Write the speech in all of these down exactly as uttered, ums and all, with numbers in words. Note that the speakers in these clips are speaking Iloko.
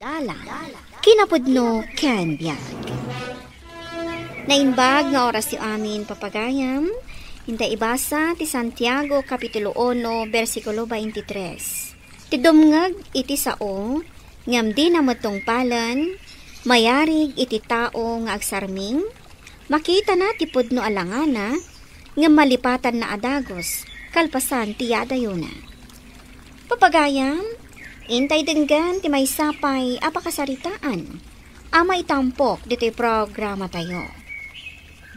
Dalan, kinapudno ken biag. Naimbag nga orasyo amin, papagayam. Inta ibasa ti Santiago, Kapitulo uno, bersikulo twenty-tres. Ti dumngeg iti sao, ngem dina met tungpalen, mayarig iti tao nga agsarming, makitana ti pudno a langana, ngem malipatanna a dagus, kalpasan ti yadayona. Papagayam, intay denggen ti maysa pay a pakasaritaan a maitampok ditoy programatayo.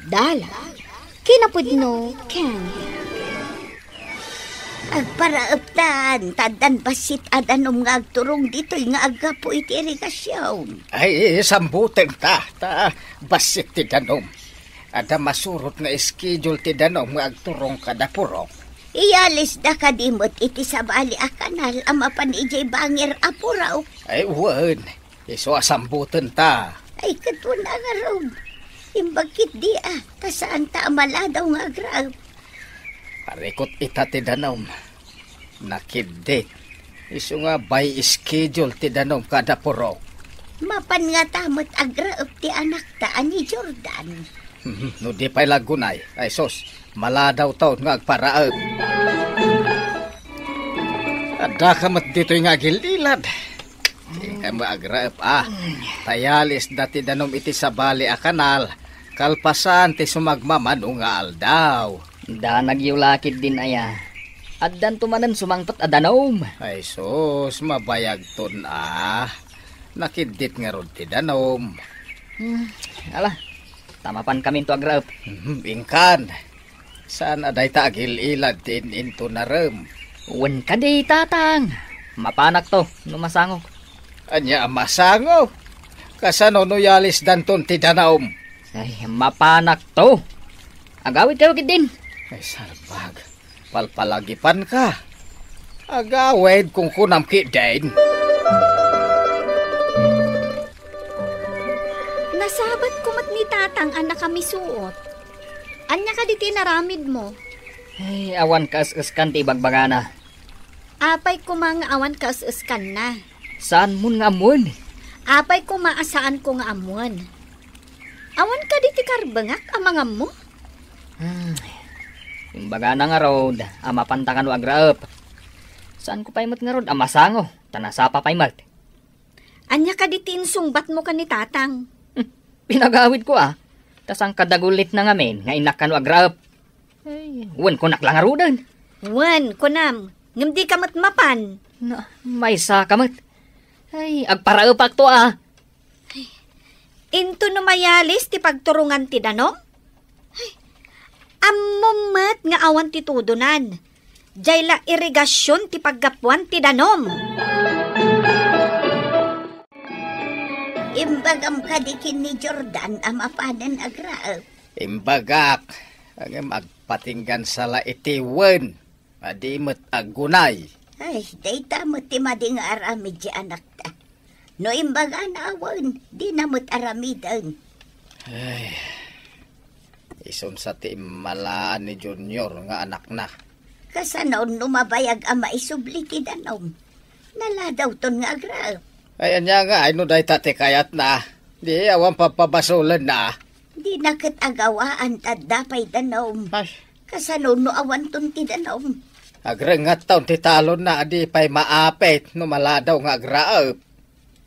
Dalan, kinapudno ken agparaeptan, ta addan bassit a danum nga agturong ditoy nga aggapu iti irigasion. Ay, sambutenka, ta bassit ti danum. Adda masurot nga schedule ti danum nga agturong kada purok. Iyalisda kadi met iti sabali a kanal a mapan idiay bangir a purok? Ay, wen. Isu a sambutenta. Ay, ket wen a ngarud. Imbag ketdi a, ta saanta a maladaw nga agraep. Parikut ita ti danum. Nakiddit. Isu nga by schedule ti danum kada purok. Mapan ngata met agraep ti anakta a ni Jordan. No di pay la aggunay, ay sus, maladawton nga agparaep. Addaka met ditoy nga agil-ilad. Dika met agraep, a. Ta iyalisda ti danum iti sabali a kanal, kalpasan ti sumagmamano nga aldaw. Danagyo la ketdin aya. Addanto manen sumangpet a danum. Ay sus, mabayagton a. Nakiddit ngarud ti danum. Hmm, ala, ta mapankaminto agraep. Mhm, inkan. Saan a dayta agil-ilad ti in-intonarem? Wen kadi, Tatang. Mapanakto no masangok. Ania a masango? Kasano no iyalisdanton ti danum? Ay, mapanakto. Agawidkayo ketdin. Ay, salbag. Palpalagipanka. Agawid, kunkunam ketdin. Nasabatko met ni Tatang a nakamisuot. Ania kadi ti inaramidmo? Ay, awan kaes-eskan ti ibagbagana. Apay koma nga awan kaes-eskanna? Saanmon nga ammoen. Apay koma a saanko nga ammoen? Awan kadi ti karbengak a mangammo? Hmm. Imbagana ngarud a mapanta kano agraep. Saanko pay met ngarud a masango, ta nasapa pay met. Ania kadi ti insungbatmo ken ni Tatang? Hmm. Pinagawidko a. Ta saan kadagulitna ngamin nga innak kano agraep. Ay, wen kunak la ngaruden. Wen, kunam, ngem dika met mapan. Na, maysaka met. Ay, agparaepakto a. Into no mayalis ti pagturongan ti danum? Ay, ammom met nga awan ti tudonan. Diay la irigasion ti paggapuan ti danum. Imbagam kadi ken ni Jordan a mapanen agraep? Imbagak, ngem agpatinggan sa la iti wen. Adi met aggunay. Ay, dayta met ti madi nga aramid ti anakta. No imbagana a wen, dina met aramiden. Ay, isunsa ti immalaan ni Junior nga anakna? Kasano no mabayag a maisubli ti danum? Naladawton nga agraep. Ay, ania nga, ay no dayta ti kayatna? Di, awan papabasolenna. Dina ket agawaan ta adda pay danum. Ay. Kasano no awanton ti danum? Agrengatton ti talonna a di pay maapit no maladaw nga agraep.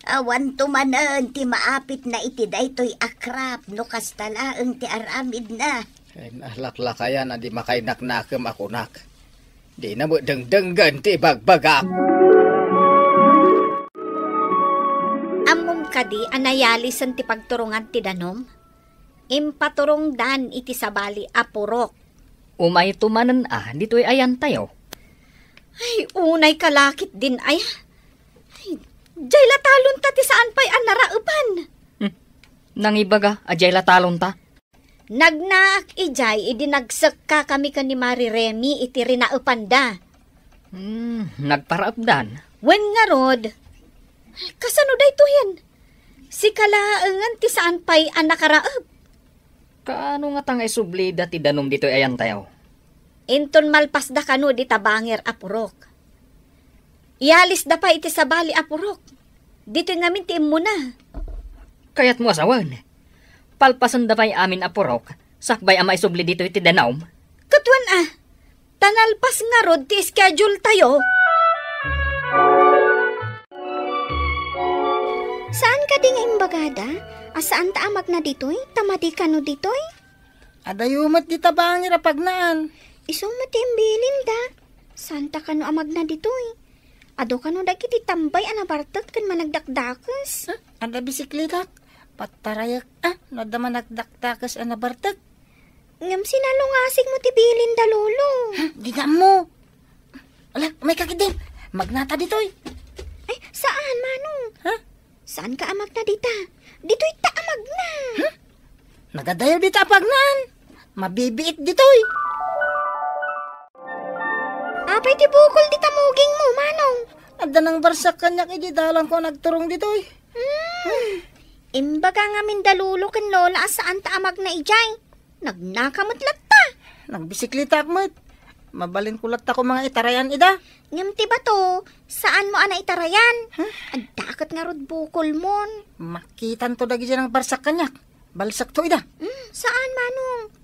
Awanto manen ti maapitna iti daytoy a krap no kasta laeng ti aramidna. Ay, nalaklakayan a di makainaknakem a kunak. Dina met dengdenggen ti ibagbagak. Ammom kadi a nayalisen ti pagturongan ti danum? Impaturongdan iti sabali a purok. Umayto manen a ditoy ayantayo. Ay, unay ka la ketdin aya. Ay, diay la talonta ti saan pay a naraepan. Hmm. Nangibaga a diay la talonta? Nagnaak idiay idi nagsekkakami ken ni Mari Remi iti rinaepanda. Hmm, nagparaepdan? Wen ngarud. Kasano daytoyen? Sika laengen ti saan pay a nakaraep. Kaano ngata nga isublida ti danum ditoy ayantayo? Inton malpasda kano dita bangir a purok. Iyalisda pay iti sabali a purok. Ditoy ngamin ti immuna. Kayatmo a sawen. Palpasenda pay amin a purok, sakbay a maisubli ditoy ti danum. Ket wen a, ta nalpas ngarud ti schedule tayo. Saan kadi nga imbagada a saan ta a magna ditoy, ta madi kano ditoy? Adayo met dita bangir a pagnaan. Isu met ti imbilinda. Saan ta kano a magna ditoy? Adu kano dagiti tambay a nabartek ken managdakdakes? Huh? Adda bisikletak. Pattarayek, ah, no adda managdakdakes a nabartek. Ngem sinalungasig mo ti bilinda, Lolo. Huh? Di na mo. Ala, may kakit din. Magnata ditoy. Ay, saan, Manong? Huh? Saan ka a magna dita? Ditoy ta a magna. Huh? Nagadayo dita a pagnaan. Mabibiit ditoy. Apay ti bukol dita muging mo, Manong? Adda nang barsak kaniak idi dalan ko a nagturong ditoy. Hmm. Imbaga ngamin da Lolo ken Lola a saan ta a magna idiay. Nagnaka met latta. Nagbisikletaak met. Mabalin ko latta ko mga itarayan ida. Ngem ti bato, saan mo a naitarayan? Huh? Adda ket ngarud bukol mon. Makitanto dagiti nang barsak kaniak. Balsakto ida. Hmm, saan, Manong?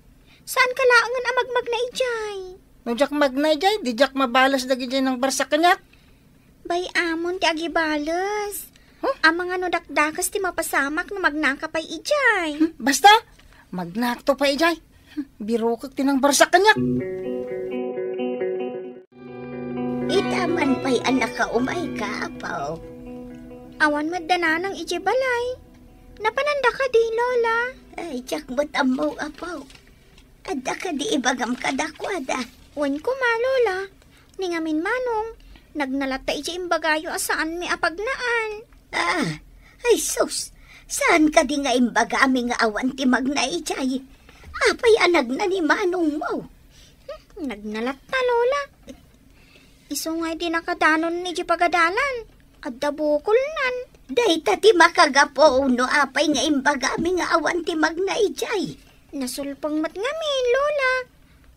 Saan ka laengen a magmagna idiay? No diak magna idiay, di diak mabales dagiti nang barsak kaniak. Bay-amon ti agibales. Huh? Amangan no dakdakes ti mapasamak no magnaka pay idiay. Hmm, basta, magnakto pay idiay. Hmm, birokek ti nang barsak kaniak. Ita man pay a nakaumayka, Apo. Awan met da nanang idiay balay. Napananda kadi, Lola? Ay, diak met ammo, Apo. Adda kadi ibagam kadakuada? Wen koma, Lola. Ni ngamin, Manong, nagna latta idiay imbagayo a saanmi a pagnaan. Ah, ay sus, saan kadi nga imbagami nga awan ti magna idiay? Apay a nagna ni Manong mo? Hmm, nagna latta, Lola. Isu nga idi nakadanon idiay pagadalan, adda bukolnan. Dayta ti makagapu no apay nga imbagami nga awan ti magna idiay. Nasulpeng met ngamin, Lola.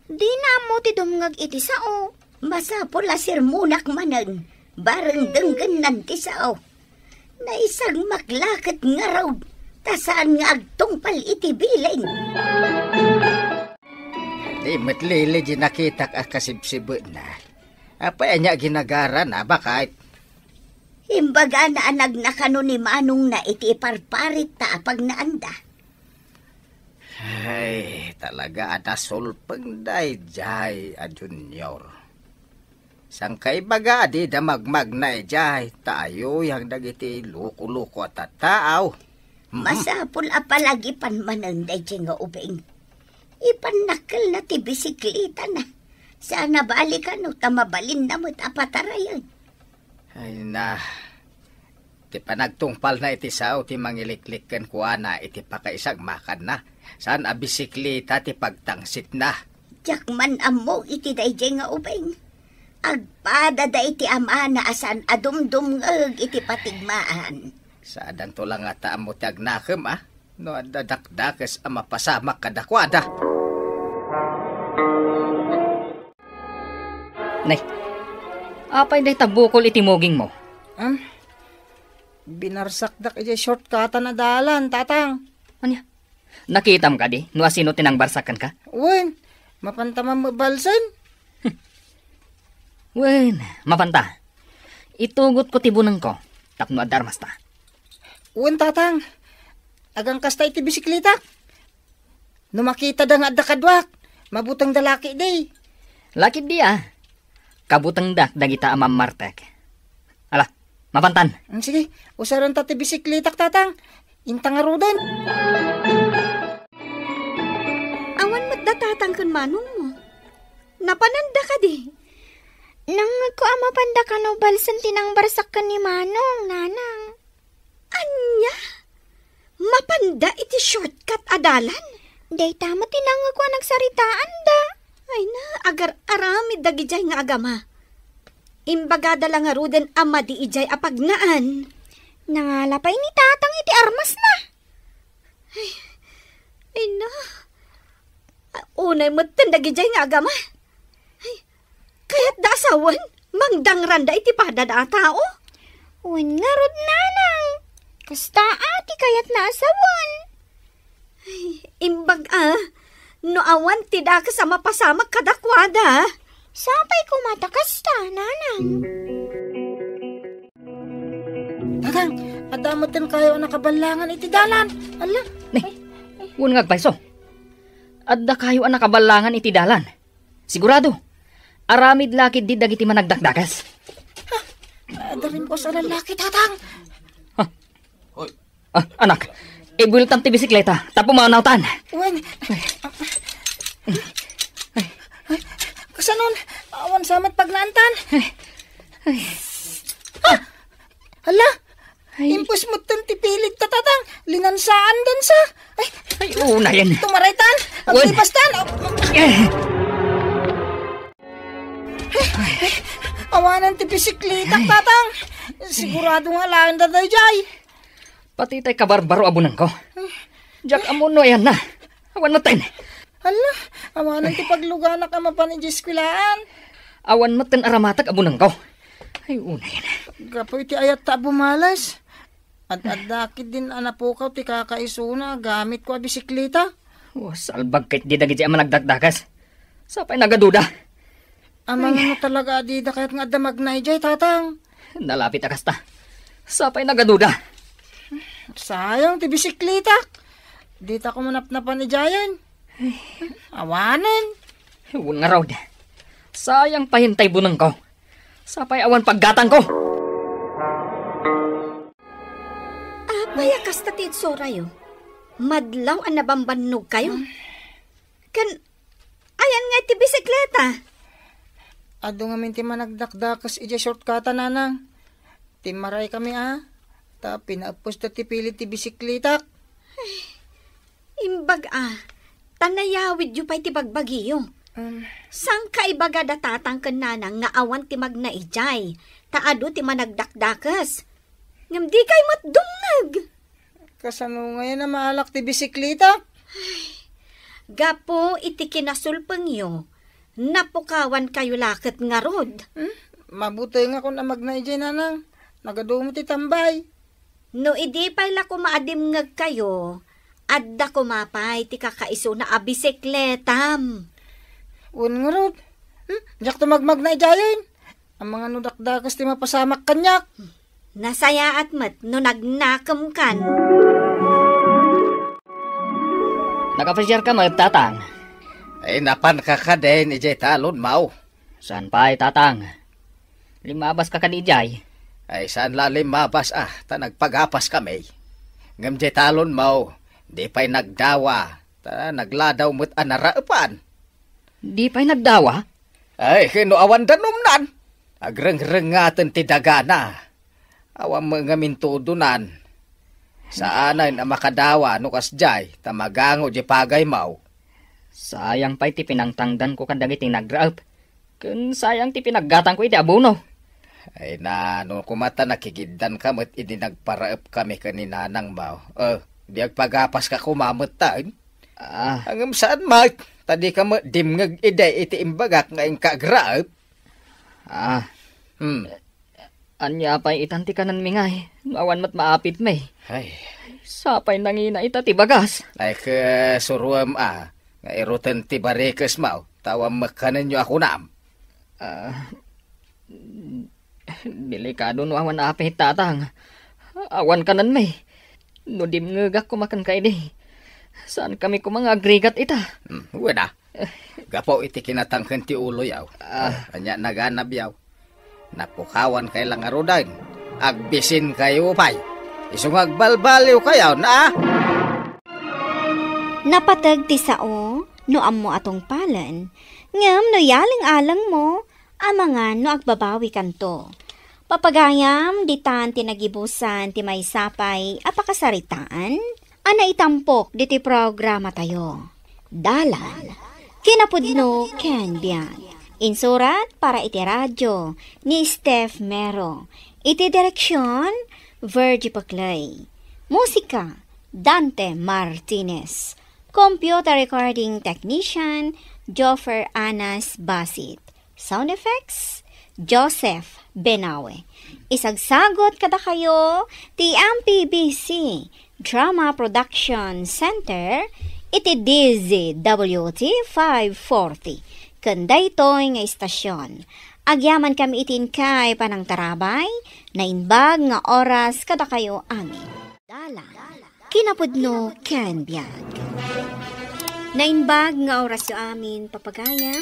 Dina ammo ti dumngeg iti sao. Masapul a sermonak manen, bareng denggennan ti sao. Naisagmak la ket ngarud, ta saan nga agtungpal iti bilin. Di met lili di nakitak a kasibsibetna. Apay ania ginagarana, baket? Imbagana a nagna kano ni manongna iti iparparit ta a pagnaanda. Ay, talaga a nasulpeng daydiay a Junior. Sangkaibaga a dida magmagna idiay, ta ayuyang dagiti luko-luko a tattao. Mhm. Masapul a palagipan manen daydiay nga ubing. Ipannakkelna ti bisiklitana. Saan a balikan no ta mabalinna met a patarayen. Ay na, ti panagtungpalna iti sao ti mangiliklik kenkuana iti pakaisagmakanna. Saan a bisiklita ti pagtangsitna. Diak man ammo iti daydiay nga ubing. Agpadada iti amana a saan a dumdumngeg iti patigmaan. Saadanto la ngata ammo ti agnakem, a? No adda dakdakes a mapasamak kadakuada. Nay, apay dayta bukol iti mugingmo? Ah, binarsakdak idiay shortcutan a dalan, Tatang. Ania? Nakitam kadi no asino ti nangbarsak kenka? Wen, mapanta man mabalsen. Wen, mapanta. Itugotko ti bunengko tapno adda armasta. Wen, Tatang. Agangkasta iti bisikletak. No makitada nga adda kaduak, mabutengda lakidi. Lakidi, a? Kabutengdak dagita a mammartek. Ala, mapantan. Mm, sige, usarenta ti bisikletak, Tatang. Inta ngaruden. Awan met da Tatang ken manongmo. Napananda kadi? Nangngegko a mapanda kano balsen ti nangbarsak ken ni Manong, Nanang. Ania? Mapanda iti shortcut a dalan? Dayta met ti nangngegko a nagsaritaanda. Ay na, agar-aramid dagidiay nga agama. Imbagada la ngaruden a madi idiay a pagnaan. Nangala pay ni Tatang iti armasna. Ay, ay na. Unay metten dagidiay nga agama. Ay, kayatda a sawen, mangdangranda iti padada a tao? Wen ngarud, Nanang, Kasta a ti kayatna a sawen. Ay, imbag a, no awan ti dakes a mapasamak kadakuada. Sapay koma ta kasta, nanang. Tatang, adda metten kayo a nakaballangan iti dalan. Ala. Ni, wen nga agpayso. Adda kayo a nakaballangan iti dalan. Sigurado, aramid la ketdi dagiti managdakdakes. Ah, adda rin ko sa lalaki, Tatang. Ha? Ah, anak, ibueltam ti bisikleta, ta pumanawtan. Wen. Ay, kasanon, awan sa met pagnaantan. Ay, ay. Ah! Hala, Ay. Impus metten ti pilit ta, Tatang. Linansaan dansa. Ay, Ay, unayen. Tumaraytan. Wen. Agpipastan. Eh. Awanan ti bisikleta, Tatang. Sigurado nga laeng da daydiay. Pati tay kabarbaro a bunengko. Diak ammo no ayanna. Awan metten. Hala, awanan ti pagluganak a mapan idiay eskwelaan. Awan metten a ramatag a bunengko. Ay, unayen. Gapu iti ayatta a bumales. Ad-adda ketdin a napukaw ti kakaisuna a gamitko a bisikleta. Oh, salbag ketdi dagiti a managdakdakes. Sapay nagaduda. Amangan no talaga a dida kayat nga adda magna idiay, Tatang. Nalapit a kasta. Sapay nagaduda. Sayang ti bisikletak. Dita ko manapnapan idiayen. Awanen. Wen ngarud. Sayang pay tay bunengko. Sapay awan paggatangko. Apay a kasta ti itsorayo? Madlaw a nabambannog kayo. Ken, ayan nga iti bisikleta? Adu ngamin ti managdakdakes idiay shortcut-a, nanang. Timmaray kami, a. Ta pinaeppusta ti pilit ti bisikletak. Imbag a, ta nayawidyo pay ti bagbagiyo. Um. Saan ka ibaga da tatang ken nanang nga awan ti magna idiay, ta adu ti managdakdakes? Ngem di kay met dumngeg. Kasano ngayen a maalak ti bisikleta? Gapu iti kinasulpengyo, napukawan kayo laket ngarud. Hmm? Mabutengakon a magna idiay, nanang. Nagadu met ti tambay. No idi pay la koma a dimngeg kayo, adda koma pay ti kakaisuna a bisikletam. Wen ngarud. Hmm? Diakto magmagna idiayen. Amangan no dakdakes ti mapasamak kaniak. Nasayaat met no nagnakemkan. Nakapasiarka met, tatang? Ay, napanka kadin idiay talonmo? Saan pay, tatang? Limmabaska kadi idiay? Ay, saan la limmabasak, ta nagpagapaskami. Ngem diay talonmo, di pay nagdawa, ta nagladaw met a naraepan. Di pay nagdawa? Ay, ken no awan danumnan, agrengrengaten ti dagana. Awan met ngamin tudonan. Saanen a makadawa no kasdiay, ta magango diay pagaymo. Sayang pay ti pinangtangdanko kadagiti nagraep, ken sayang ti pinaggatangko iti abono. Ay, nano koma ta nakigiddanka met idi nagparaepkami ken ni nanangmo. Eh, di agpagapaska koma metten? Ah. Ngem saan met, ta dika met dimngeg idi iti imbagak nga inka agraep. Ah. Hmm. Ania pay itan ti kanenmi ngay, no awan met maapitmi? Ay. Sapay nangina ita ti bagas. Ay, kasuroem a, nga iruten ti barikesmo, ta awan met kanenyo a kunam. Ah, delikado no awan apit, tatang. Awan kanenmi. No dimngegak koma kenka idi, saankami koma nga agrigat ita. Hmm, wen a. Gapu iti kinatangken ti uloyo. Ah. Ania naganabyo? Napukawankayo la ngaruden. Agbisinkayo pay. Isu nga agbalbaliwkayo, na? Napateg ti sao no ammo a tungpalen, ngem no yaling-alengmo, amangan no agbabawikanto. Papagayam, ditan ti nagibusan ti maysa pay a pakasaritaan a naitampok diti programatayo. Dalan, kinapudno ken biag. Insurat para iti radio ni Steph Mero. Iti direksyon, Virgie Paclay. Musika, Dante Martinez. Computer recording technician, Joffer Anas Basit. Sound effects, Joseph Benawe. Isagsagot kadakayo ti M P B C Drama Production Center iti D Z W T five forty. Ken daytoy nga istasyon, agyamankami iti inkay panangtarabay, naimbag nga oras kadakayo amin. Dalan, kinapudno ken biag. Naimbag nga orasyo amin, papagayam,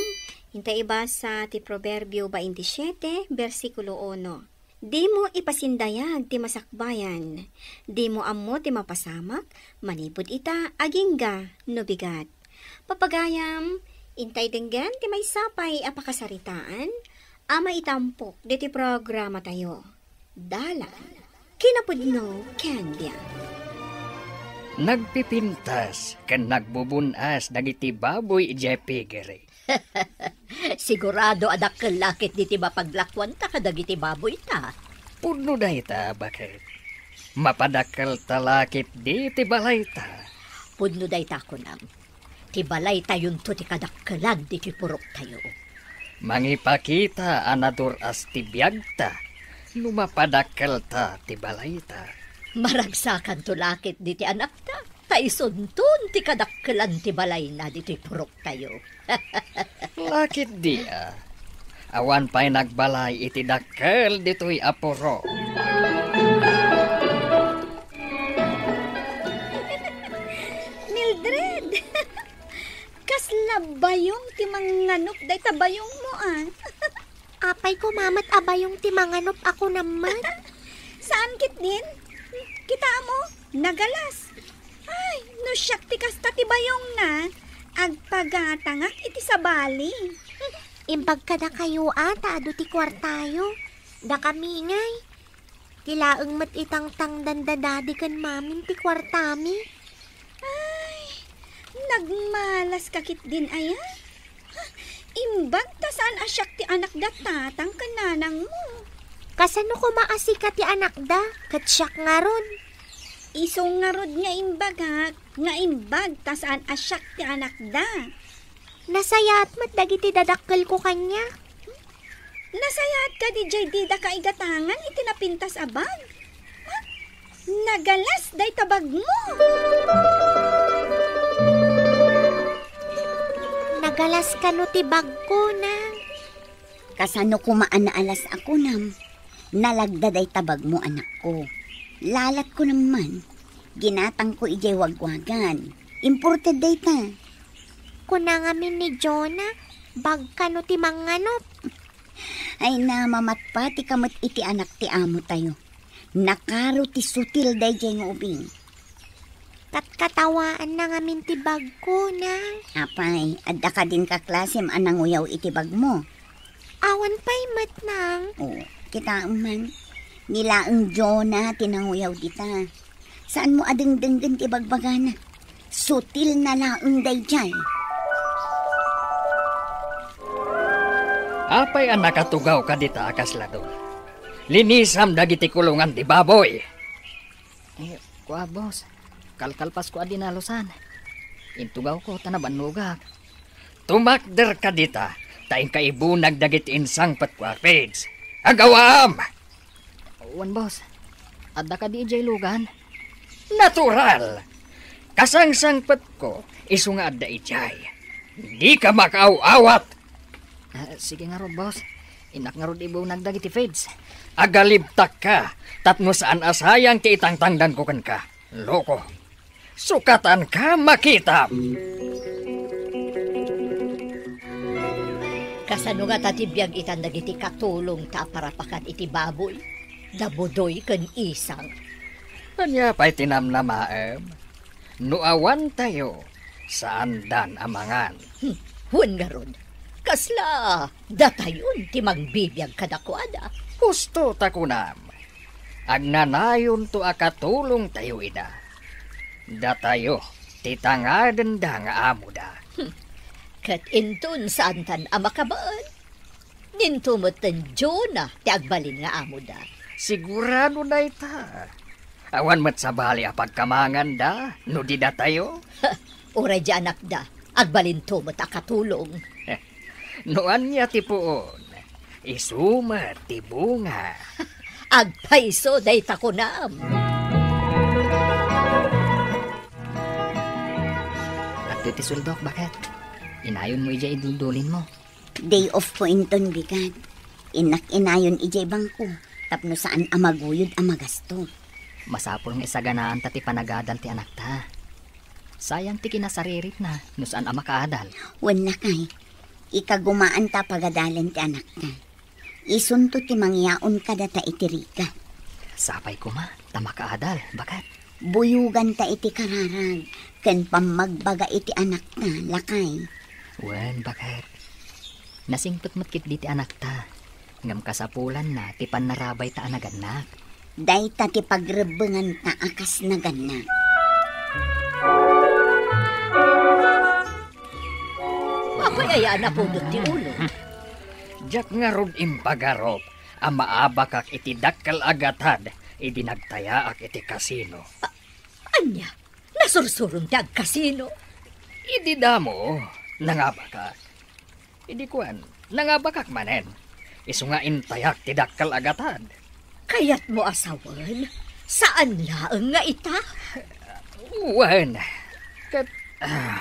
inta ibasa ti Proverbio baintisiete, bersikulo uno. Dimo ipasindayag ti masakbayan. Dimo ammo ti mapasamak, manipud ita, agingga no bigat. Papagayam, intay denggen ti maysa pay a pakasaritaan a maitampok ditoy programatayo. Dalan, kinapudno ken biag. Nagpipintas ken nagbubun-as dagiti baboy idiay piggery. Sigurado a dakkel la ketdi ti mapaglakuanta kadagiti baboyta. Pudno dayta, baket. Mapadakkelta la ketdi ti balayta. Pudno dayta, kunam. Ti balaytayonto ti kadakkelan ditoy puroktayo. Mangipakita a nadur-as ti biagta no mapadakkelta ti balayta. Maragsakanto la ketdi ti anakta, ta isunton ti kadakkelan ti balayna ditoy puroktayo. La ketdi a. Awan pay nagbalay iti dakkel ditoy a purok. Mildred! Kasla bayong ti manganop dayta bayongmo, a. Apay koma met a bayong ti manganop a kunam met? Saan ketdin? Kitaem, nagalas. Ay, no siak ti kasta ti bayongna, agpagatangak iti sabali. Imbag kadakayo a ta adu ti kuartayo. Dakami ngay. Ti laeng met itangtangdan da Daddy ken Mamin ti kuartami. Ay, nagmalaska ketdin aya? Ha, imbag ta saan a siak ti anak da tatang ken nanangmo. Kasano koma a sika ti anak da, ket siak ngarud? Isu ngarud nga imbagak, nga imbag ta saan a siak ti anak da. Nasayaat met dagiti dadakkelko kaniak. Nasayaat kadi jay didaka igatangan iti napintas a bag? Ha? Nagalas dayta bagmo! Nagalas kano ti bagko, Nang? Kasano koma a naalas a kunam? Nalagda dayta bagmo, anakko. Lalat ko naman. Ginatangko idiay wagwagan. Imported dayta. Kuna ngamin ni Jonah, bag kano ti manganop? Ay, na, mamatpatika met iti anak ti amotayo. Nakaro ti sutil daydiay nga ubing. Katkatawaanna ngamin ti bagko, Nang. Apay, adda kadin kaklasem a nanguyaw iti bagmo? Awan pay met, Nang. O, kitaem man. Ni laeng Jonah ti nanguyaw dita. Saanmo a dengdenggen ti bagbagana? Sutilna laeng daydiay. Apay a nakatugawka dita a kasla dul? Linisam dagiti kulongan ti baboy. Eh, kua, boss. Kalkalpasko a dinalusan. Intugawko ta nabannogak. Tumakderka dita, ta inka ibunag dagiti insangpetko a feeds. Agawaam! Wen, boss. Adda kadi idiay lugan? Natural! Kasangsangpetko, isu nga adda idiay. Dika makaaw-awat! Ah, sige ngarud, boss. Innak ngarud ibunag dagiti feeds. Agalibtakka, tapno saan a sayang ti itangtangdanko kenka. Loko. Sukatanka, makitam! Kasano ngata ti biag itan dagiti katulongta a parapakan iti baboy, da Budoy ken Isang? Ania pay ti namnamaem? No awantayo, saandan a mangan. Hmm, wen ngarud, kasla datayon ti mangbibiag kadakuada? Husto ta kunam, agnanayonto a katulongtayo ida. Datayo ti tangadenda nga amoda. Hmm, ket inton saantan a makabaen, dinto met ten Jonah ti agbalin nga amoda. Sigurado dayta. Awan met sabali a pagkamanganda no di datayo. Uray di anakda, agbalinto met a katulong. No ania ti puon, Isu met ti bunga. Agpayso dayta kunam. Adtoy ti sueldok, baket. Inayonmo idiay iduldulinmo. Day off ko inton bigat. Innak inayon idiay bangko tapno saan a maguyod a magasto. Masapul nga isaganaanta ti panagadal ti anakta. Sayang ti kinasariritna no saan a makaadal. Wen, lakay, ikagumaanta a pagadalen ti anakta. Isunto ti mangyaon kadata iti rigat. Sapay koma ta makaadal, baket. Buyoganta iti kararag ken pammagbaga iti anakta, lakay. Wen, baket. Nasingpet met ketdi ti anakta, ngem kasapulanna ti pannarabayta a nagannak. Dayta ti pagrebbenganta a kas nagannak. Apay aya a napudot ti ulo? Diak ngarud impagarup a maabakak iti dakkel a gatad idi nagtayaak iti kasino. A-, ania? Nasursurom ti agkasino? Idi damo, nangabakak. Idi kuan, nangabakak manen. Isu nga intayak ti dakkel a gatad. Kayatmo a sawen? Saan laeng nga ita? Wen, ket, ah,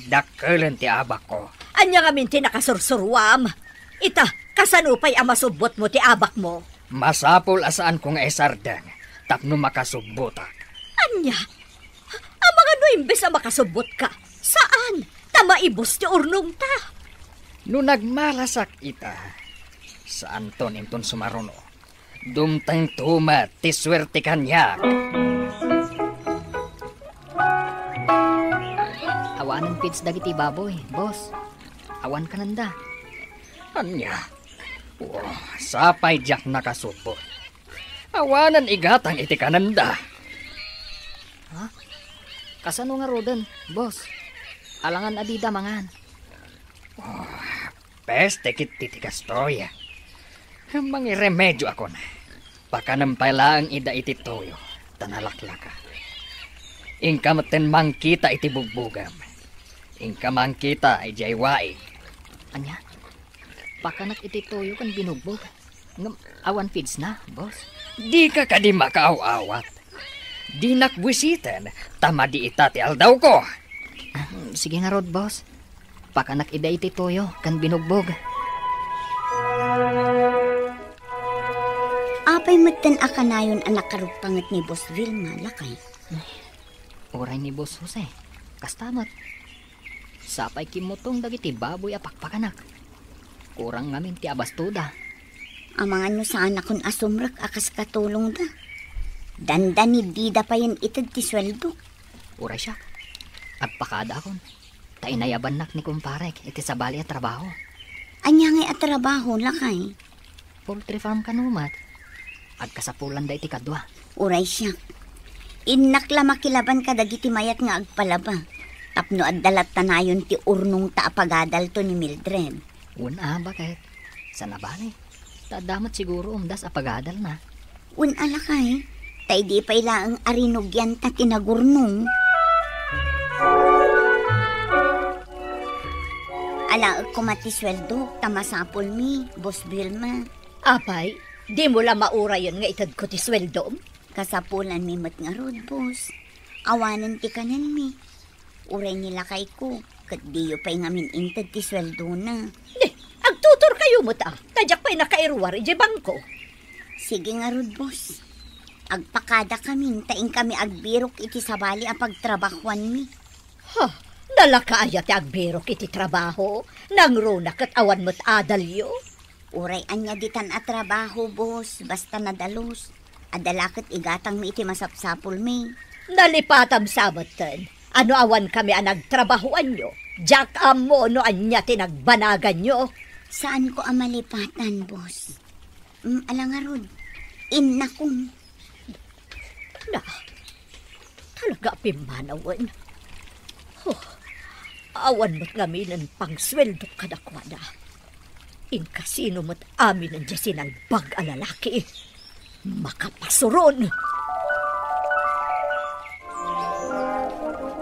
dakkelen ti abakko. Ania ngamin ti nakasursuruam? Ita, kasano pay a masubbotmo ti abakmo? Masapul a saanko nga isardeng tapno makasubbotak. Ania? Amangan no imbes a makasubbotka, saan ta maibus ti urnongta? No nagmalasak ita, saanton inton sumaruno. Dumtengto met ti suerte kaniak. Awanen feeds dagiti baboy, boss. Awan kanenda. Ania? Oh, sapay diak nakasubbot. Awanen igatang iti kanenda. Ha? Kasano ngaruden, boss? Alangan a dida mangan. Oh, peste ketdi ti kastoy. Mangiremedioakon. Pakanem pay laeng ida iti toyo, ta nalaklaka. Inka metten mangkita iti bugbugam. Inka mangkita idiay waig. Ania? Pakanak iti toyo ken binugbog. Ngem awan feedsna, boss? Dika kadi makaaw-awat. Dinak buisiten, ta madi ita ti aldawko. Sige ngarud, boss. Pakanak ida iti toyo ken binugbog. Apay metten a kanayon a nakaruppanget ni Boss Vilma, lakay? Uray ni Boss Jose, kasta met. Sapay kimmutong dagiti baboy a pakpakanak. Kurang ngamin ti abastoda. Amangan no saanakon a sumrek a kas katulongda. Dandani dida payen ited ti sueldo. Uray siak, agpakadaakon, ta inayabannak ni kumparek iti sabali a trabaho. Ania ngay a trabaho, lakay? Poultry farm kano met. Agkasapulanda iti kadua. Uray siak. Innak la makilaban kadagiti mayat nga agpalaba. Tapno adda latta nayon ti urnongta a pagadalto ni Mildred. Wen a, baket. Saan a bale. Ta adda met siguro umdas a pagadalna. Wen a, lakay. Ta idi pay laeng a rinugianta ti nagurnong. Alaek koma ti sueldok ta masapulmi, Boss Vilma. Apay, dimo la maurayen nga itedko ti sueldom? Kasapulanmi met ngarud, boss. Awanen ti kanenmi. Uray ni lakayko, ket diyo pay ngamin inted ti sueldona. Di, agtuturkayo met a, ta diak pay nakairuar idiay bangko. Sige ngarud, boss. Agpakadakamin ta inkami agbirok iti sabali a pagtrabahuanmi. Ha, nalaka aya ti agbirok iti trabaho? Nangruna ket awan met adalyo? Uray ania ditan a trabaho, boss, basta nadalus. Adda la ket igatangmi iti masapsapulmi. Nalipatam sa metten. Ano awan kami a nagtrabahoanyo? Diak ammo no ania ti nagbanaganyo. Saanko a malipatan, boss. Mm, ala ngarud. Innakon. Na, talaga a pimmanawen. Huh, awan met ngaminen pangsueldo kadakuada. Inkasino met aminen diay sinalbag a lalaki. Makapasuron!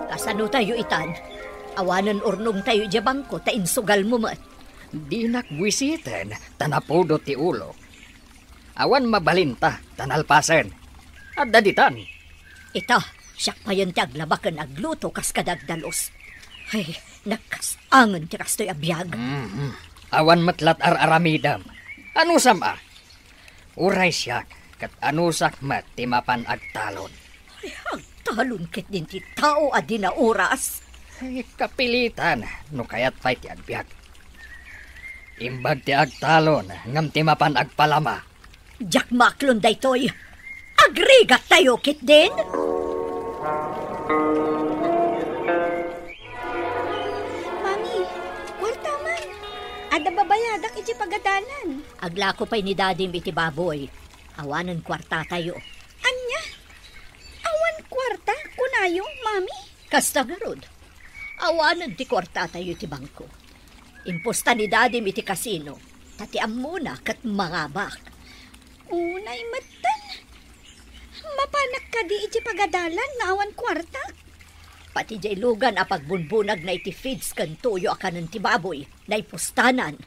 Kasano tayo itan? Awanen urnongtayo idiay bangko ta insugalmo met. Dinak buisiten ta napudo ti ulo. Awan mabalinta ta nalpasen. Adda ditan. Ita, siak payen ti aglaba ken agluto kas kadagdalus. Ay, nagkas-angen ti kastoy a biag. Mhm. Awan met lat ar-aramidem. Anusam a? Uray siak, ket anusak met ti mapan agtalon. Ay, agtalon ketdin ti tao a di nauras. Ay, kapilitan, no kayat pay ti agbiag. Imbag ti agtalon, ngem ti mapan agpalama. Diak maaklon daytoy. Agrigattayo ketdin? Mami, kuarta man. Adda babayadak iti pagadalan. Aglako pay ni Dadim iti baboy. Awanen kuartatayo. Ania? Awan kuarta, kunayo, Mami? Kasta ngarud. Awanen ti kuartatayo iti bangko. Impusta ni Dadim iti kasino, ta ti ammona ket mangabak. Unay metten. Mapanak kadi iti pagadalan nga awan kuartak? Pati diay lugan a pagbunbunagna iti feeds ken toyo a kanen ti baboy, naipustanan.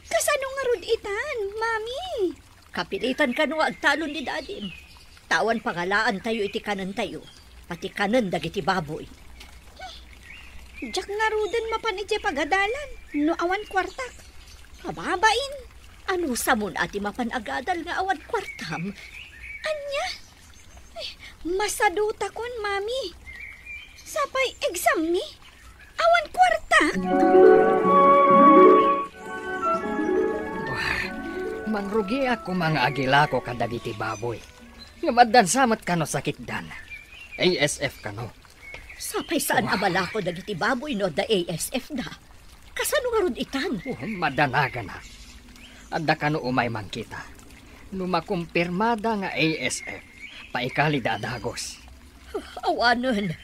Kasano ngarud itan, Mami? Kapilitan kano nga agtalon ni Dadim. Ta awan pangalaantayo iti kanentayo, pati kanen dagiti baboy. Diak ngaruden mapan idiay pagadalan no awan kuartak. Ababain. Anusamon a ti mapan agadal nga awan kuartam? Ania? Ay, masadutakon, Mami. Sapay exam-mi? Awan kuarta? Wah, mangrugiak koma nga agilako kadagiti baboy. Ngem addan sa met kano sakitdan. A S F kano. Sapay saan a Wah. malako dagiti baboy no adda A S F da. Kasano ngarud itan? Oh, madanagana. Adda kano umay mangkita. No makumpirmada nga A S F, paikalida a dagus. Awanen.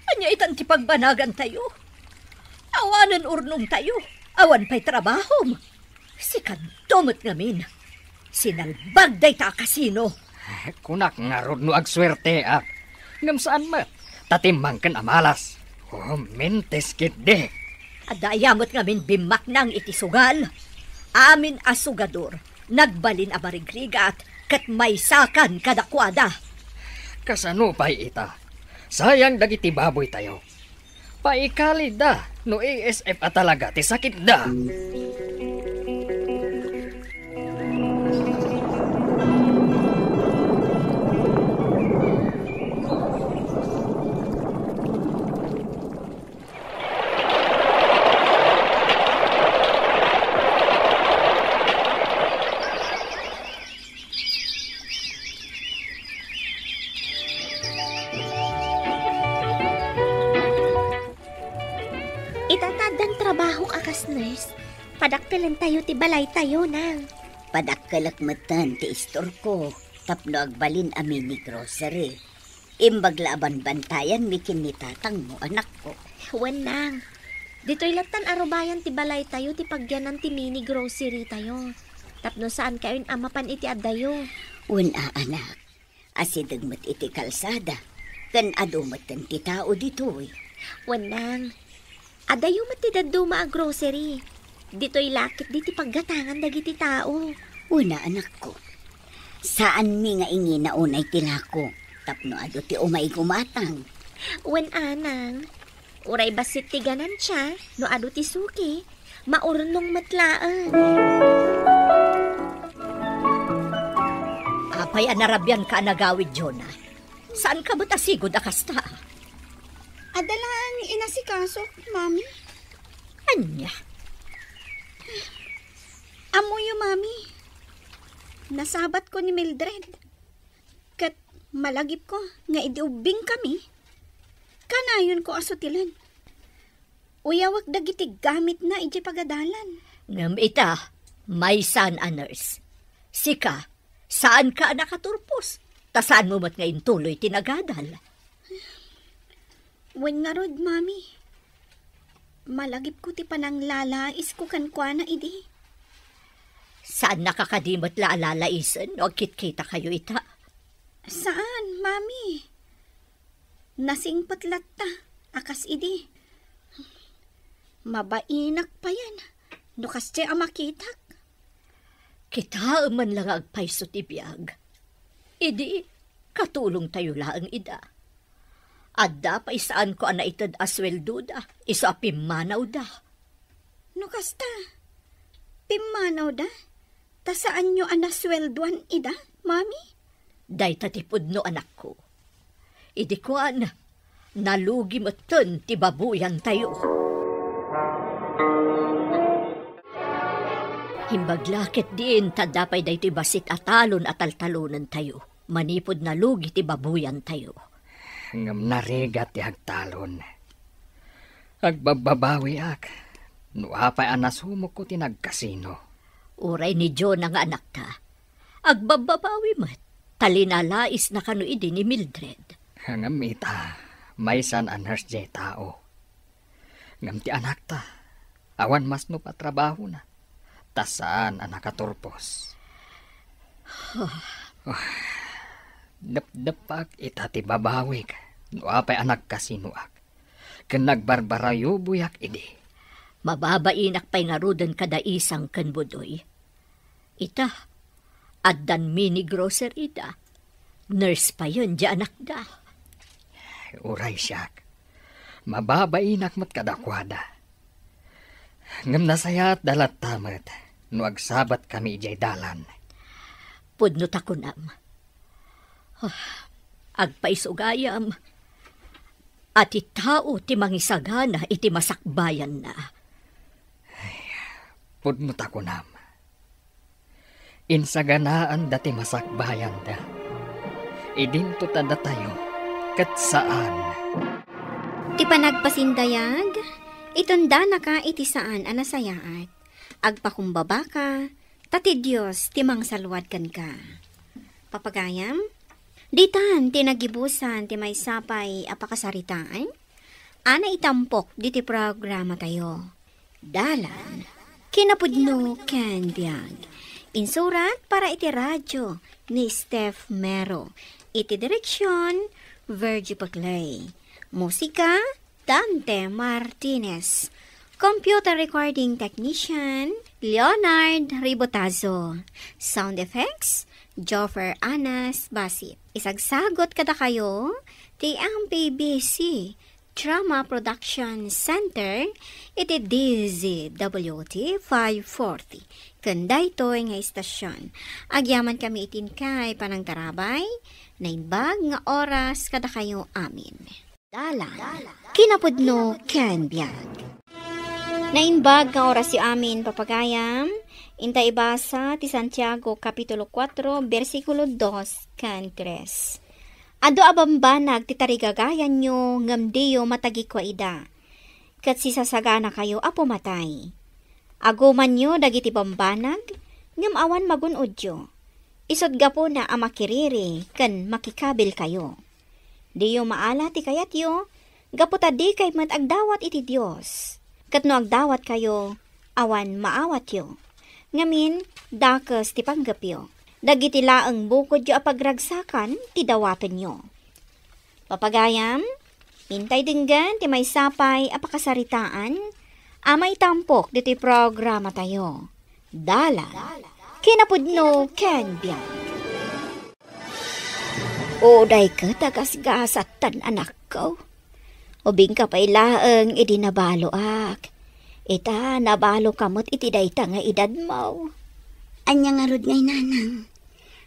Ania itan ti pagbanagantayo? Awanen urnongtayo. Awan pay trabahom. Sikadto met ngamin. Sinalbag dayta a kasino. Kunak ngarud no agsuerteak. Ngem saan met, ta timmangken a malas. Oh, mintis ketdi. Adda aya met ngamin bimmaknang iti sugal. Amin a sugador, nagbalin a marigrigat, ket maysakan kadakuada. Kasano pay ita? Sayang dagiti baboytayo. Paikalida no A S F a talaga ti sakitda. Ita ta addan trabahok a kas nurse, padakkelentayo ti balaytayo, nang. Padakkelek metten ti istorko tapno agbalin a mini grocery. Imbag la a banbantayanmi ken ni tatangmo, anakko. Wen, nang. Ditoy lattan a rubayan ti balaytayo ti pagyanan ti mini grocery tayo. Tapno saankayon a mapan iti addayo. Wen a, anak. Asideg met iti kalsada, ken adu metten ti tao ditoy. Wen, nang. Adayo met ti dadduma a grocery. Ditoy la ketdi ti paggatangan dagiti tao. Wen a, anakko. Saanmi nga ingina unay ti lako tapno adu ti umay gumatang. Wen a, nang. Uray bassit ti ganansya no adu ti suki, maurnong met laeng. Apay a narabianka a nagawid, Jonah? Saanka met a sigud a kasta? Adda laeng inasikasok, Mami. Ania? Ammoyo, Mami. Nasabatko ni Mildred. Ket malagipko nga idi ubbingkami, kanayonko a sutilen. Uyawek dagiti gamitna idiay pagadalan. Ngem ita, maysan a nurse. Sika, saanka a nakaturpos, ta saanmo met nga intuloy ti nagadal. Wen ngarud, Mami. Malagipko ti pananglalaisko kenkuana idi. Saannaka kadi met la a lalaisen no agkitkitakayo ita? Saan, Mami. Nasingpet latta a kas idi. Mabainak payen. No kasdiay a makitak, kitaem man la nga agpayso ti biag. Idi, katulongtayo laeng ida. Adda pay saanko a naited a sueldoda, isu a pimmanawda. No kasta, pimmanawda? Ta saanyo a nasueldoan ida, Mami? Dayta ti pudno, anakko. Idi kuan, nalugi metten ti babuyantayo. Imbag la ket diin ta adda pay daytoy bassit a talon a taltalonentayo manipud nalugi ti babuyantayo. Ngem narigat ti agtalon. Agbabbabawiak no apay a nasumokko ti nagkasino. Uray ni Jonah nga anakta, agbabbabawi met, ta linalaisna kano idi ni Mildred. Ngem ita, maysan a nurse diay tao. Ngem ti anakta, awan masnop a trabahona, ta saan a nakaturpos. Depdeppak ita ti babawik no apay a nagkasinoak, ken nagbarbarayuboyak idi. Mababainak pay ngaruden kada isang ken Budoy. Ita, addan mini grocery da. Nurse payen diay anakda. Uray siak, mababainak met kadakuada. Ngem nasayaatda latta met no agsabatkami idiay dalan. Pudno ta kunam. Ah, agpayso gayam a ti tao ti mangisagana iti masakbayanna. Pudno ta kunam. Insaganaanda ti masakbayanda. Idinto ta datayo, ket saan. Ti panagpasindayag, itundanaka iti saan a nasayaat. Agpakumbabaka, ta ti Dios ti mangsalluad kenka. Papagayam, ditan ti nagibusan ti maysa pay a pakasaritaan a naitampok ditoy programatayo. Dalan, kinapudno ken biag. Insurat para iti radio ni Steph Mero. Iti direksyon, Virgie Paclay. Musika, Dante Martinez. Computer recording technician, Leonard Ribotazo. Sound effects, Joffer Anas Basit. Isagsagot kadakayo ti M P B C Drama Production Center iti D Z W T five forty. Ken daytoy nga istasyon, agyaman kami iti inkay panangtarabay, naimbag nga oras kadakayo amin. Dalan, kinapudno ken biag. Naimbag nga orasyo amin, papagayam, inta ibasa ti Santiago Kapitulo kuatro, bersikulo dos ken tres. Adu a bambanag ti tarigagayanyo, ngem diyo matagikua ida, ket sisasaganakayo a pumatay. Agumanyo dagiti bambanag, ngem awan magun-odyo. Isut' gapuna a makiriri ken makikabilkayo. Diyo maala ti kayatyo, gapu ta dikay met agdawat iti Dios. Ket no agdawatkayo, awan maawatyo. Ngamin, dakes ti panggepyo. Dagiti laeng bukodyo a pagragsakan ti dawatenyo. Papagayam, intay denggen ti maysa pay a pakasaritaan a maitampok ditoy programatayo. Dalan, kinapudno ken biag. Uray ket a gasgasat tan, anakko. Ubingka pay laeng idi nabaloak. Ita, nabaloka met iti dayta nga edadmo. Ania ngarud ngay, nanang?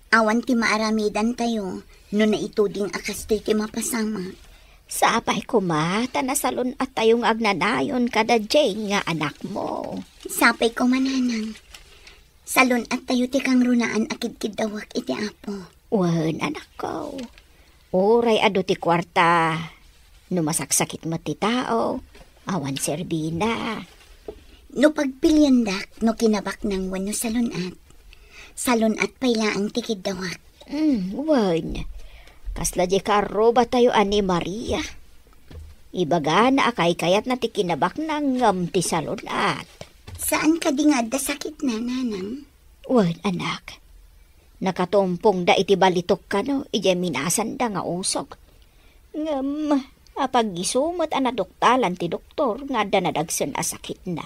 Awan ti maaramidantayo no naituding a kastoy ti mapasamak. Sapay koma ta nasalun-attayo nga agnanayon kada Jane nga anakmo. Sapay koma, nanang. Salun-attayo ti kangrunaan a kidkiddawak iti Apo. Wen, anakko. Uray adu ti kuarta, no masaksakit met ti tao, awan serbina. No pagpiliendak no kinabaknang wenno salun-at, salun-at pay laeng ti kiddawak. Mm, wen, kasla di karrubatayo a ni Maria. Ibagana a kaykayatna ti kinabaknang ngem ti salun-at. Saan kadi nga adda sakitna, nanang? Wen, anak. Nakatumpongda iti balitok kano idiay minasanda nga usok. Ngem, apag-isu met a naduktalan ti doktor nga adda nadagsen a sakitna.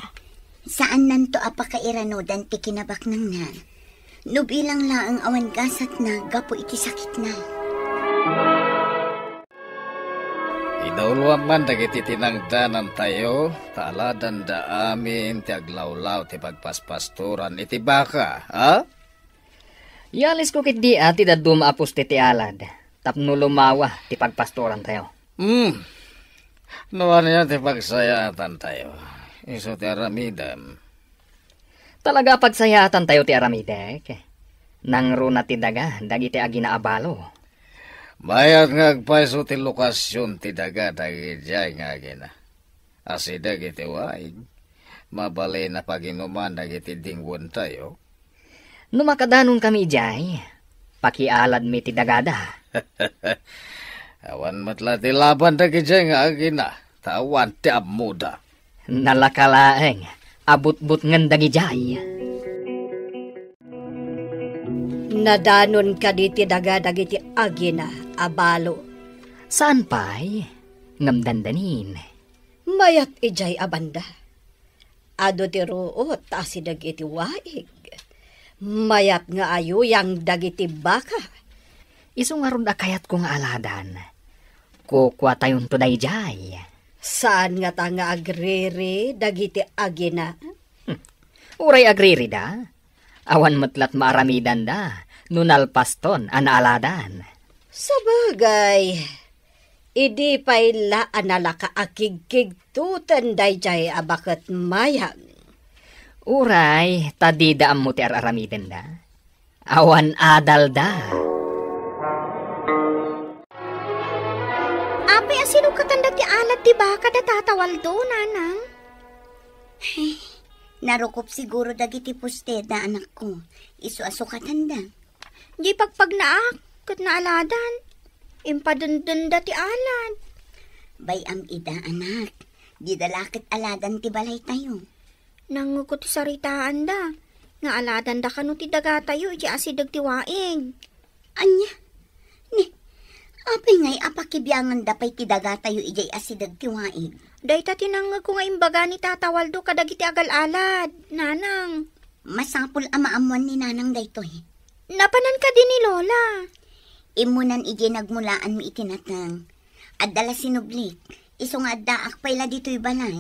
Saannanto a pakairanudan ti kinabaknangna, no bilang laeng awan gasatna gapu iti sakitna. Idawloam man dagiti tinangdanantayo, ta aladanda amin ti aglawlaw ti pagpaspastoran iti baka, ha? Yalisko ketdi a ti dadduma a poste ti alad tapno lumawa ti pagpastorantayo. Hmm. No ania ti pagsayaatantayo, isu ti aramidem. Talaga a pagsayaatantayo ti aramidek. Nangruna ti daga dagiti agina a balo. Mayat nga agpayso ti lokasion ti daga dagidiay nga agina. Asideg iti waig, mabalin a paginuman dagiti dingwentayo. No makadanonkami idiay, pakialadmi ti dagada. Awan met la ti laban dagidiay nga agina, ta awan ti ammoda. Nalaka laeng a butbutngen dagidiay. Nadanon kadi ti daga dagiti agina a balo? Saan pay, ngem dandanin. Mayat idiay a banda. Adu ti ruot ta asideg iti waig. Mayat nga ayuyang dagiti baka. Isu ngarud a kayatko nga aladan. Kukuatayonto daydiay. Saan ngata nga agriri dagiti agina? Hmm. Uray agririda, awan met lat maaramidanda no nalpaston a naaladan. Sabagay, idi pay la a nalaka a kigkigtuten daydiay a baket mayat. Uray ta dida ammo ti ar-aramidenda. Awan adalda. Apay a sinukatan dagiti alad ti baka da Tata Waldo, nanang? Ay, narukop siguro dagiti posteda, anakko. Isu a sukatanda. Di pagpagnaak ket naaladan. Impadendenda ti alad. Bay-am ida, anak. Dida la ket aladan ti balaytayo. Nangngegko ti saritaanda. Nga aladanda kano ti dagatayo iti asideg ti waig. Ania? Ni, apay ngay a pakibianganda pay ti dagatayo idiay asideg ti waig? Dayta ti nangngegko nga imbaga ni Tata Waldo kadagiti agal-alad, nanang. Masapul a maammuan ni nanang daytoy. Napanan kadi ni Lola? Immunan idiay nagmulaanmi iti nateng. Adda la sinublik, isu nga addaak pay la ditoy balay.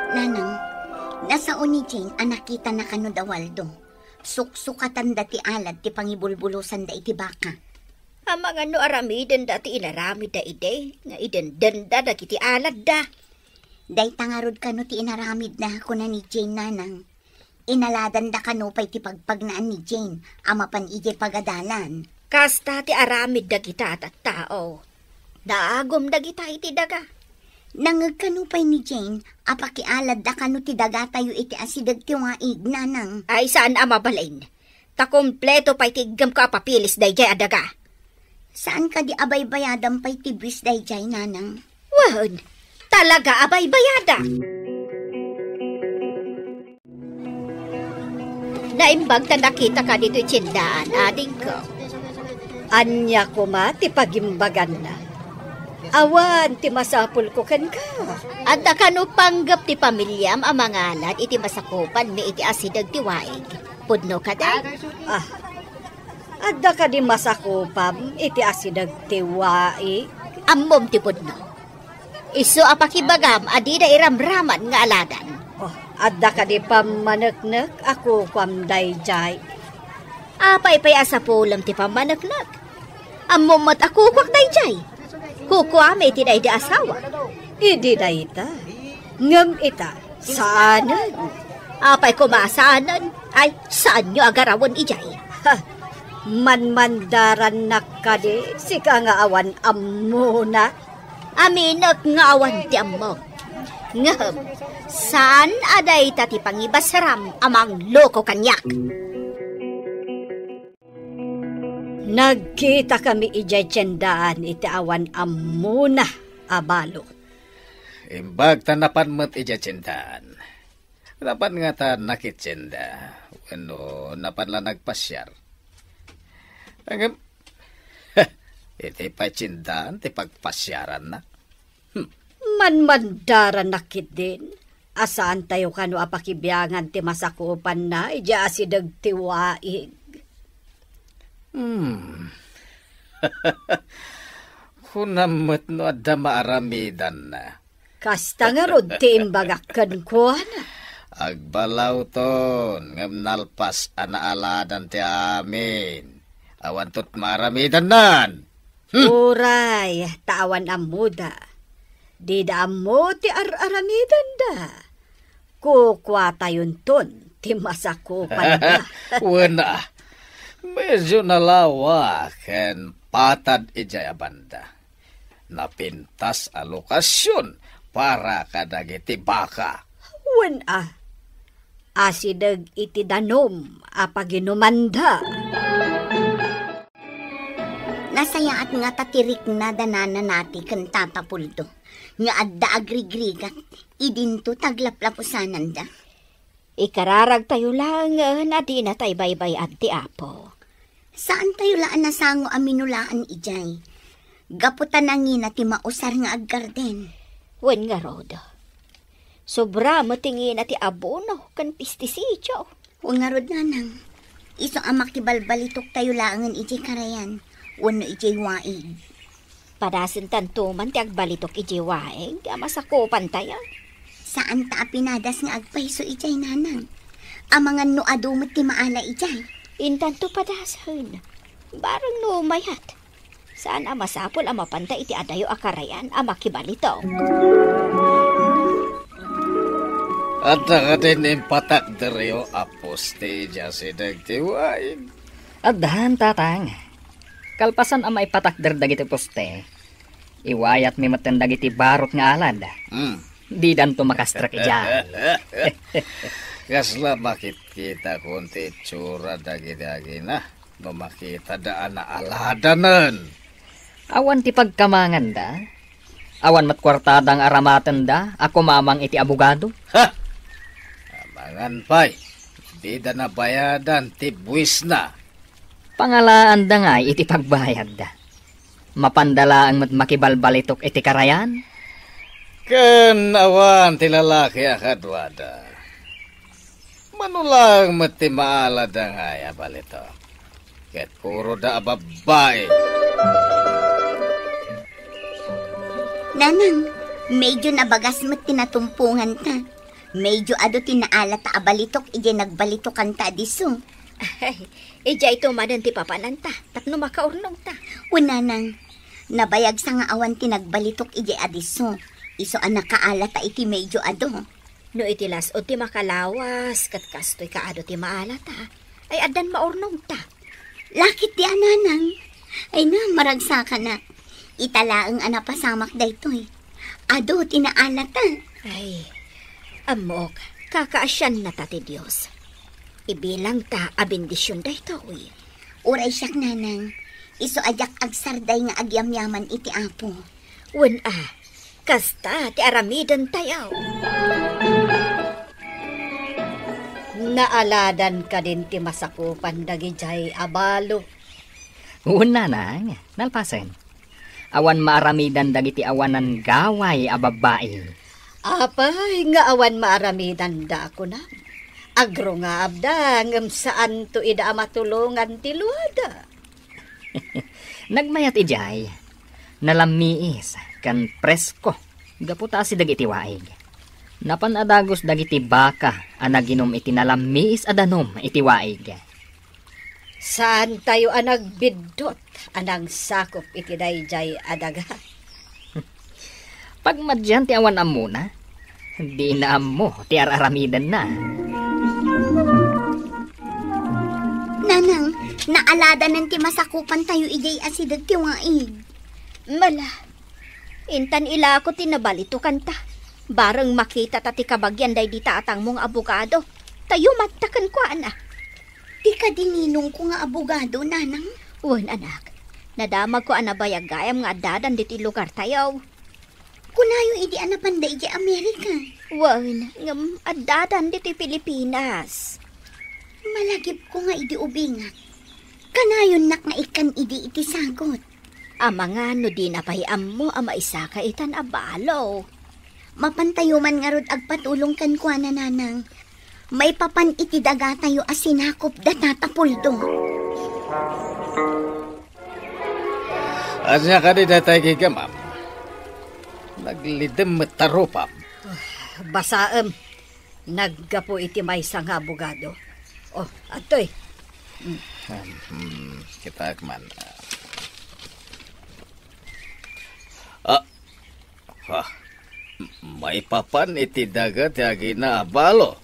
Nanang, nasao ni Jane a nakitana kano da Waldo. Suksukatanda ti alad ti pangibulbulosanda iti baka. Amangan no aramidenda ti inaramidda idi nga idendenda dagiti aladda. Dayta ngarud kano ti inaramidda, kuna ni Jane, nanang. Inaladanda kano pay ti pagpagnaan ni Jane a mapan idiay pagadalan. Kasta ti aramid dagita a tattao. Naagum dagita iti daga. Nangngeg kano pay ni Jane a pakialadda kano ti dagatayo iti asideg ti waig, nanang. Ay, saan a mabalin. Ta kompleto pay ti iggemko a papeles daydiay a daga. Saan kadi a baybayadam pay ti buwis daydiay, nanang? Wen, talaga a baybayada. Naimbag ta nakitaka ditoy tiendaan, adingko. Ania koma ti pagimbaganna? Awan ti masapulko kenka. Adda kano panggep ti pamiliam a mangalad iti masakupanmi iti asideg ti waig? Pudno kadi? Ah, adda kadi masakupam iti asideg ti waig? Ammom ti pudno. Isu a pakibagam a dida iramraman nga aladan. Oh, adda kadi pammaneknek a kukuam daydiay? Apay pay a sapulem ti pammaneknek? Ammom met a kukuak daydiay. Kukuami iti daydi asawa. Idi dayta. Ngem ita, saanen. Apay koma a saanen? Ay, saanyo a garawen idiay. Ha, manmandarannak kadi, sika nga awan ammona? Aminek nga awan ti ammok. Ngem, saan a dayta ti pangibasram a mangloko kaniak. Nagkitakami idiay tiendaan iti awan ammona a balo. Imbag ta napan met idiay tiendaan. Napan ngata nakitienda, wenno napan la nagpasiar? Ngem, iti pay tiendaan ti pagpasiaranna. Hmm. Manmandarannak ketdin. A saantayo kano a pakibiangan ti masakupanna idiay asideg ti waig? Hmm. Kunam met no adda maaramidanna. Kasta ngarud ti imbagak kenkuana. Agbalawton, ngem nalpas a naaladan ti amin. Awanto ti maaramidannan. Hmm. Uray, ta awan ammoda. Dida ammo ti ar-aramidenda. Kukuatayonton ti masakupanda. Wen a, medyo nalawa ken patad idiay a banda. Napintas a lokasion para kadagiti baka. Wen a, asideg iti danum a paginumanda. Nasayaat ngata ti rikna da Nana Nati ken Tata Puldo nga adda agrigrigat idinto taglaplapusananda. Ikararagtayo laengen a dinatay baybay-an ti Apo. Saantayo la a nasango a minulaan idiay. Gapu ta nangina ti mausar nga aggarden. Wen ngarud, sobra met ti ngina ti abono ken pestisidyo. Wen ngarud, nanang, isu a makibalbalitoktayo laengen idiay karayan wenno idiay waig. Padasentanto man ti agbalitok idiay waig a masakupantayo. Saanta a pinadas nga agpayso idiay, nanang. Amangan no adu met ti maala idiay. Intanto padasen. Bareng no mayat. Saan a masapul a mapanta iti adayo a karayan a makibalitok. Adda kadin impatakderyo a poste idiay asideg ti waig? Addan, tatang. Kalpasan a maipatakder dagiti poste, iwayatmi metten dagiti barut nga alad. Hmm. Didanto makastrek idiay. Kasla makitkitakon ti itsura dagiti agina no makitada a naaladanen. Awan ti pagkamanganda. Awan met kuartada nga aramatenda a kumamang iti abogado. Ha! Amangan pay, dida nabayadan ti buisna. Pangalaanda ngay iti pagbayadda. Mapanda laeng met makibalbalitok iti karayan. Ken awan ti lalaki a kaduada. Mano laeng met ti maalada ngay a balitok. Ket uroda a babbai. Nanang, medyo nabagas met ti natumponganta. Medyo adu ti naalata a balitok idiay nagbalitokan ta a disso. Ay, idiay to manen ti papananta, tapno makaurnongta. Wen nanang, nabayagsa nga awan ti nagbalitok idiay a disso. Isu a nakaalata iti medyo adu. No iti las-ud ti makalawas, ket kastoy kaadu ti maalata, ay addan maurnongta. Lakit ti a nanang. Ay na, maragsakanak. Ita laeng a napasamak daytoy. Adu ti naalata. Ay, ammok, kakaasiannata ti Dios. Ibilangta a bendision daytoy. Uray siak, nanang. Isu a diak agsarday nga agyamyaman iti Apo. Wen a, kasta ti aramidentayo. Naaladan kadin ti masakupan dagidiay a balo? Wen, nanang, nalpasen. Awan maaramidan dagiti awanan gaway a babbai. Apay nga awan maaramidanda a kunam? Agrungaabda ngem saanto ida a matulongan ti luada. Nagmayat idiay, nalammiis ken presko gapu ta asideg iti waig. Napan a dagus dagiti baka a naginum iti nalammiis a danum iti waig. Saantayo a nagbiddut a nangsakup iti daydiay a daga. Pagmadian ti awan ammona, dina ammo ti ar-aramidenna. Nanang, naaladanen ti masakupantayo idiay asideg ti waig. Mala, intan ilako ti nabalitokan ta. Bareng makita ta ti kabagian daydi tatangmo nga abogado. Tayo matta kenkuana. Ti kadi ninongko nga abogado, nanang? Wen, anak. Nadamagko a nabayag gayam nga addadan ditoy lugartayo. Kunayo idi a napanda idiay Amerika. Wen, ngem addadan ditoy Pilipinas. Malagipko nga idi ubingak, kanayonnak nga ikkan idi iti sagut. Amangan no dina pay ammo a maisaka itan a balo. Mapantayo man ngarud agpatulong kenkuana, Nanang. Maipapan iti dagatayo a sinakup da Tata Puldo. Ania kadi daytay gigamam? Naglidem met ta rupam. Basaem. Naggapu iti maysa nga abogado. Oh, adtoy. Hmm, kitaek man. Ah, ah, maipapan iti daga ti agina a balo.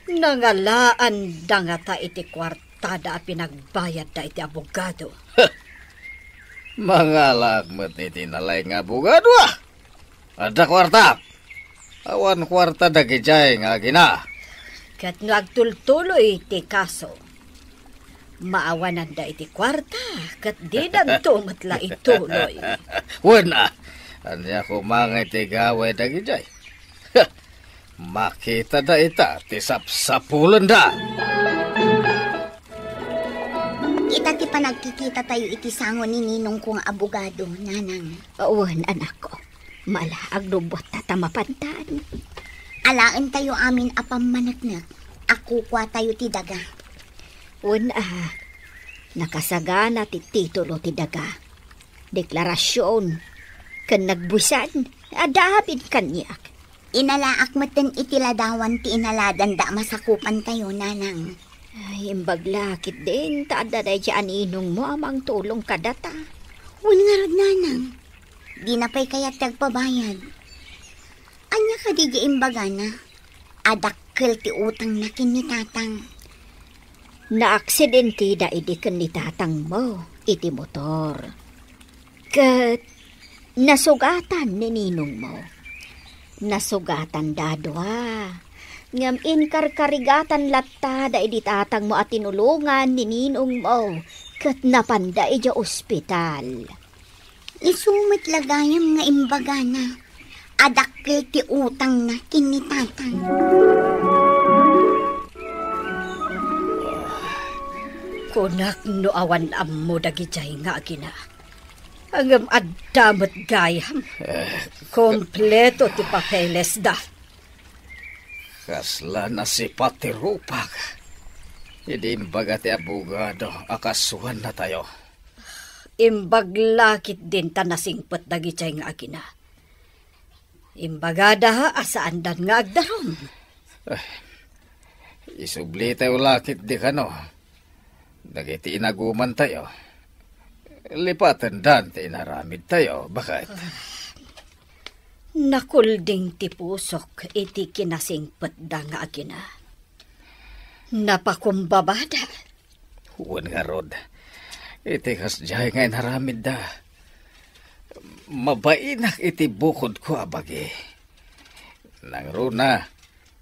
Nangalaanda ngata iti kuartada a pinagbayadda iti abogado. Mangalaak met iti nalaing nga abogado, ah. Adda kuarta. Awan kuarta dagidiay nga agina. Ket no agtultuloy ti kaso, maawananda iti kuarta, ket didanto met la ituloy. Wen, ah, ania koma nga iti gaway dagidiay? Makitada ita ti sapsapulenda. Ita ti panagkikitatayo iti sango ni ninongko nga abogado, Nanang. Wen, anakko. Mala, aglubuatta ta mapantan. Alaentayo amin a pammaneknek. Akukuatayo ti daga. Wen, a, nakasagana ti titulo ti daga. Deklarasion, ken nagbusan, adda amin kaniak. Inalaak metten iti ladawan ti inaladanda a masakupantayo, Nanang. Ay, imbag la ketdin, ta adda daydi a ninongmo a mangtulong kadata. Wen ngarud, Nanang. Dina pay kayat ti agpabayad. Ania kadi di imbagana? Adakkel ti utangna ken ni Tatang. Naaksidenteda idi ken ni Tatangmo iti motor. Ket nasugatan ni ninongmo. Nasugatanda a dua. Ngem inkarkarigatan latta da idi tatangmo a tinulongan ni ninongmo, ket napanda idiay ospital. Isu met la gayam nga imbagana, adakkel ti utangna ken ni Tatang. Kunak no awan ammo dagidiay nga agina. Ngem adda met gayam. Kompleto ti papelesda. Kasla nasipat ti rupak. Idi imbaga ti abogado a kasuannatayo. Imbag la ketdin ta nasingpet dagidiay nga agina. Imbagada a saandan nga agdarum. Ah, isublitayo la ketdi kano dagiti inagumantayo. Lipatendan ti inaramidtayo, baket. Nakulding ti pusok iti kinasingpetda nga agina. Napakumbabada. Wen ngarud, iti kasdiay nga inaramidda, mabainak iti bukodko a bagi. Nangruna,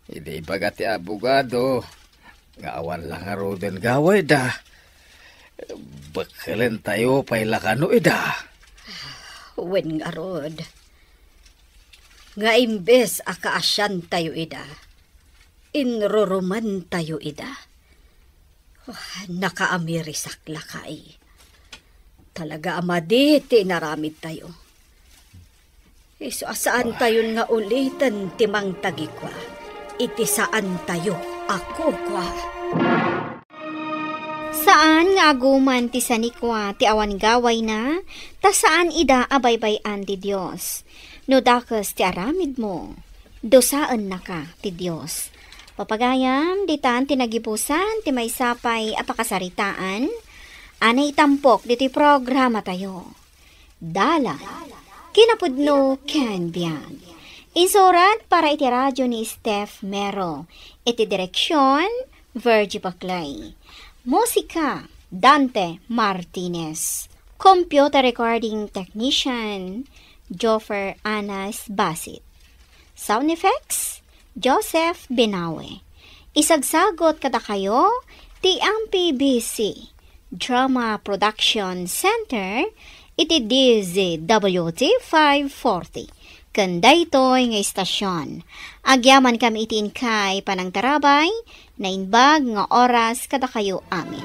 idi ibaga ti abogado nga awan la ngaruden gawayda, bekkelentayo pay la kano ida. Wen ngarud, nga imbes a kaasiantayo ida, inrurumantayo ida. Ah, nakaamirisak lakay. Talaga a madi ti inaramidtayo. Isu a saantayon nga uliten ti mangtagikua iti saantayo a kukua. Saan nga aguman ti sanikua ti awan gawayna, ta saan ida a baybay-an ti Dios. No dakes ti aramidmo, dusaennaka ti Dios. Papagayam, ditan ti nagibusan ti maysa pay a pakasaritaan a naitampok ditoy programatayo. Dalan, kinapudno ken biag. Insurat para iti radio ni Steph Mero. Iti direksyon, Virgie Paclay. Musika, Dante Martinez. Computer recording technician, Joffer Anas Basit. Sound effects, Joseph Binawe. Isagsagot kadakayo ti M P B C Drama Production Center iti D Z W T five forty. Ken daytoy nga istasyon, agyamankami iti inkay panangtarabay, naimbag nga oras kadakayo amin.